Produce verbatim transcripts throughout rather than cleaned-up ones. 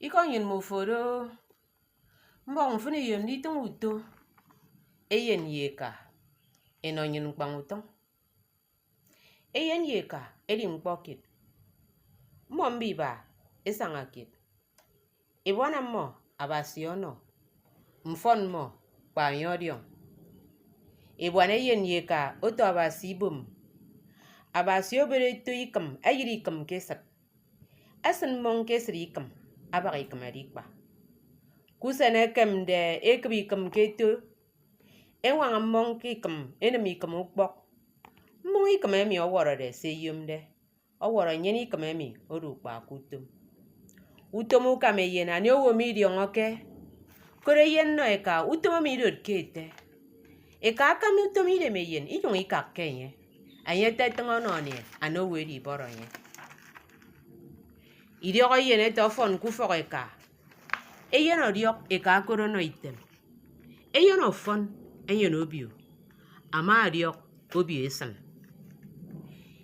Ikọ nnyịn mme ofo do, mbọk mfịn iyom nditịñ uto eyen ye eka ẹnọ nnyịn ñkpañ utọñ. Eyen ye eka ẹdi ñkpọ kiet. Mmọ mbiba ẹsaña kiet. Ebuana mmọ Abasi ọnọ, mfọn mmọ kpa enye ọdiọñ. Ebuana eyen ye eka oto Abasi ibom. Abasi obere eto ikịm ẹyịre ikịm ke esịt. Ẹsịn mmọñ ke esịt ikịm abak ikịm ẹdikpa. Ke usen ẹkemde ekịb ikịm ke eto, ẹñwaña mmọñ ke ikịm ẹnịm ikịm ukpọk. Mmọñ ikịm ẹmi ọwọrọde se ẹyomde, ọwọrọ nnyịn ikịm ẹmi odu kpa ke utom. Utom ukam eyen anie owo midiọñọke, koro eyen nnọ eka utom emi idotke ete. Eka akam utom idem eyen inyụñ ikakke enye, enye etetịñ ọnọ anie ana owo edi ibọrọ enye. Idiọk eyen ete ọfọn ke ufọk eka. Eyen ọdiọk eka okoro ọnọ item. Eyen ọfọn enyene obio, ama ọdiọk obio esịn.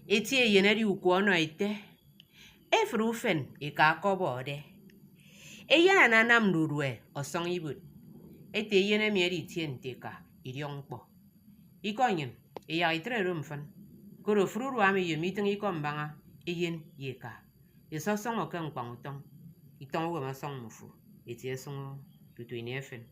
Eti eyen edi ukwe ọnọ ete. Efịt ufen eka ọkọbọde. Eyen ananam ndudue ọsọñ ibuot. Ete eyen emi edi itie nte eka idiọkñkpọ. Ikọ nnyịn iyak itre do mfịn, koro ofụri urua mi iyom itịñ ikọ mbaña eyen ye eka. Esọsọñọ ke ñkpañ utọñ, itọñ uwem ọsọñ mmufo, eti ẹsụñọ tutu ini efen.